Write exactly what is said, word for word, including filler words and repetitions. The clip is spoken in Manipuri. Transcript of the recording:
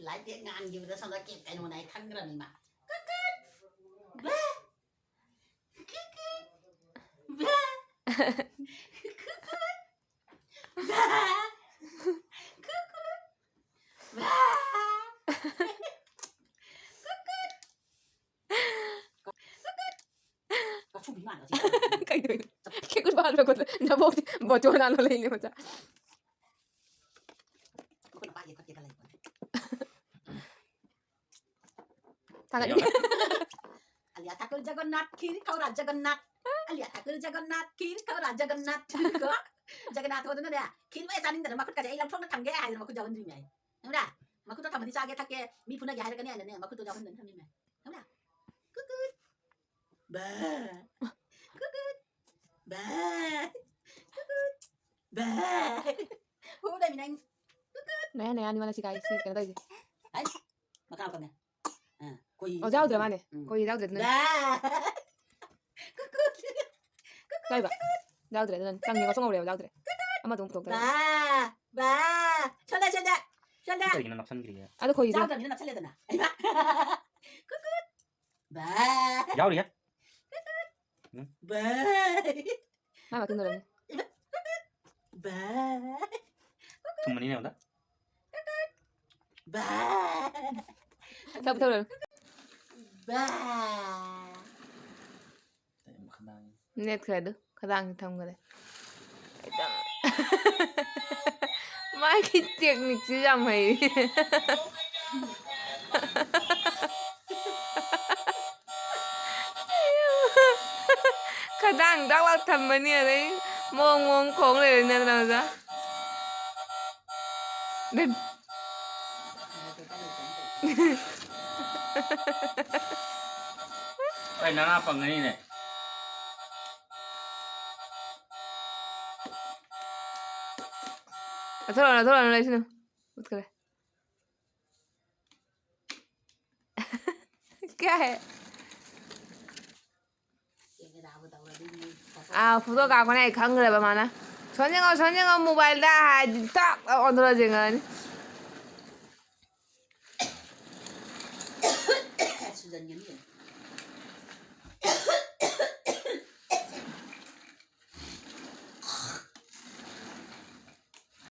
ꯂꯥꯏꯠ ꯇꯦꯛ ꯉꯥꯟꯈꯤꯕꯗ ꯁꯣꯝꯗ ꯀꯦꯛ ꯀꯩꯅꯣꯅ ꯑꯩ ꯈꯪꯈ꯭ꯔꯕꯅꯤ ꯃꯥ꯫ ꯀꯨꯀꯨꯠ! ꯕꯥ! ꯀꯨꯀꯨꯠ! ꯕꯥ! ꯀꯨꯀꯨꯠ! ꯕꯥ! ꯀꯨꯀꯨꯠ! ꯕꯥ! ꯀꯨꯀꯨꯠ! ꯀꯨꯀꯨꯠ! ꯀꯩꯗꯧꯔꯤꯅꯣ? ꯀꯦꯛ ꯎꯠꯄ ꯍꯥꯟꯕ ꯈꯣꯠꯄ ꯅꯕꯣꯛꯁꯦ ꯕꯣꯆꯣ ꯅꯥꯟꯅ ꯂꯩꯅꯦ ꯃꯆꯥ꯫ ꯃꯈꯨꯠꯅ ꯄꯥꯏꯒꯦ ꯈꯣꯠꯀꯦ ꯈꯜꯂꯛꯏ ꯄꯣꯠꯅꯤ꯫ ꯊꯥꯒꯠꯂꯤ꯫ ꯑꯂꯤꯌꯥ ꯊꯥꯀꯨꯔ ꯖꯒꯟꯅꯥꯊ ꯈꯤꯔ ꯈꯧꯔꯥ ꯖꯒꯟꯅꯥꯊ꯫ ꯑꯂꯤꯌꯥ ꯊꯥꯀꯨꯔ ꯖꯒꯟꯅꯥꯊ ꯈꯤꯔ ꯈꯧꯔꯥ ꯖꯒꯟꯅꯥꯊ꯫ ꯀꯣ? ꯖꯒꯟꯅꯥꯊ ꯍꯣꯗꯨꯅꯅꯦ, ꯈꯤꯔ ꯃꯌꯥ ꯆꯥꯅꯤꯡꯗꯅ ꯃꯈꯨꯠ ꯀꯥꯁꯦ ꯑꯩ ꯂꯧꯊꯣꯛꯅ ꯊꯝꯒꯦ ꯍꯥꯏꯗꯅ ꯃꯈꯨꯠ ꯌꯥꯎꯍꯟꯗ꯭ꯔꯤꯅꯦ ꯑꯩ꯫ ꯈꯪꯕ꯭ꯔꯥ? ꯃꯈꯨꯠꯇꯣ ꯊꯝꯃꯗꯤ ꯆꯥꯒꯦ ꯊꯛꯀꯦ, ꯃꯤ ꯐꯨꯅꯒꯦ ꯍꯥꯏꯔꯛꯀꯅꯤ ꯍꯥꯏꯅꯅꯦ, ꯃꯈꯨꯠꯇꯣ ꯌꯥꯎꯍꯟꯗꯅ ꯊꯝꯃꯤꯅꯦ꯫ ꯈꯪꯕ꯭ꯔꯥ? ꯀꯨꯀꯨꯠ! ꯕꯥ! ꯀꯨꯀꯨꯠ! ꯕꯥ! ꯀꯨꯀꯨꯠ! ꯕꯥ! ꯍꯨ ꯂꯩꯃꯤ ꯅꯪ꯫ ꯀꯨꯀꯨꯠ! ꯅꯌꯥ ꯅꯌꯥꯅꯤ ꯃꯥꯅ ꯁꯤ ꯀꯥꯏ, ꯁꯤ ꯀꯩꯅꯣ ꯇꯧꯔꯤꯁꯦ꯫ ꯑꯩ ꯃꯈꯥ ꯐꯝꯃꯦ꯫ ꯑꯥ, ꯈꯣꯏ ꯑꯣ, ꯌꯥꯎꯗ꯭ꯔꯦ ꯃꯥꯅꯦ꯫ ꯎꯝ꯫ ꯈꯣꯏ ꯌꯥꯎꯗ꯭ꯔꯦ ꯑꯗꯨꯅꯅꯦ꯫ ꯕꯥ! ꯀꯨꯀꯨꯠ! ꯀꯥꯏꯕ? ꯌꯥꯎꯗ꯭ꯔꯦ ꯑꯗꯨꯅꯅꯦ꯫ ꯆꯪꯉꯦ, ꯉꯧꯁꯣꯛ ꯉꯧꯔꯦꯕ, ꯌꯥꯎꯗ꯭ꯔꯦ꯫ ꯑꯃꯗꯣ ꯑꯃꯨꯛ ꯄꯨꯊꯣꯛꯇ꯭ꯔꯦ꯫ ꯕꯥ! ꯕꯥ! ꯁꯣꯝꯗ, ꯁꯣꯝꯗ! ꯁꯣꯝꯗ! ꯀꯔꯤꯒꯤꯅꯣ ꯅꯞꯁꯟꯈ꯭ꯔꯤꯁꯦ? ꯑꯗꯣ ꯈꯣꯏꯗꯣ꯫ ꯌꯥꯎꯗ꯭ꯔꯕꯅꯤꯅ ꯅꯞꯁꯜꯂꯦꯗꯅ꯫ ꯑꯩꯃ! ꯀꯨꯀꯨꯠ! ꯕꯥ! ꯌꯥꯎꯔꯤꯌꯦ꯫ ꯀꯨꯀꯨꯠ! ꯎꯝ꯫ ꯕꯥ! ꯃꯥ ꯃꯇꯨꯡꯗ ꯂꯩꯔꯝꯅꯤ꯫ ꯕꯥ! ꯊꯨꯝꯕꯅꯤꯅꯦ ꯑꯝꯇ꯫ ꯕꯥ! ꯊꯝ-, ꯊꯝ-, ꯊꯝ꯫ ꯕꯥ! ꯅꯦꯠꯈ꯭ꯔꯦ ꯑꯗꯨ, ꯈꯗꯥꯡꯁꯤ ꯊꯝꯈ꯭ꯔꯦ꯫ ꯃꯥꯒꯤ ꯇꯦꯛꯅꯤꯛꯁꯤ ꯌꯥꯝ ꯍꯩ꯫ ꯈꯗꯥꯡ ꯗꯥꯛ ꯂꯥꯎ ꯊꯝꯃꯅꯤ, ꯑꯗꯩ ꯃꯑꯣꯡ ꯃꯑꯣꯡ ꯈꯣꯡ ꯂꯩꯔꯅꯤ ꯅꯠꯇ꯭ꯔꯥ, ꯑꯣꯖꯥ? ꯕꯦꯝ-, ꯑꯩ ꯅꯅꯥ ꯄꯪꯒꯅꯤꯅꯦ꯫ ꯂꯧꯊꯣꯔꯛꯑꯣ, ꯂꯧꯊꯣꯔꯛꯑꯣ, ꯂꯩꯁꯅꯨ꯫ ꯃꯨꯠꯈ꯭ꯔꯦ꯫ क्या है? ꯑꯥ, ꯐꯣꯇꯣ ꯀꯥꯞꯄꯅꯦ ꯑꯩ ꯈꯪꯈ꯭ꯔꯦꯕ ꯃꯥꯅ꯫ ꯁꯣꯟ ꯌꯦꯡꯉꯣ, ꯁꯣꯟ ꯌꯦꯡꯉꯣ, ꯃꯣꯕꯥꯏꯜꯗ ꯍꯥꯏꯔꯗꯤ ꯇꯛ ꯑꯣꯟꯊꯣꯔꯛꯑ ꯌꯦꯡꯉꯛꯑꯅꯤ꯫ ꯆꯟꯒꯅꯤ ꯀꯩꯅꯣ꯫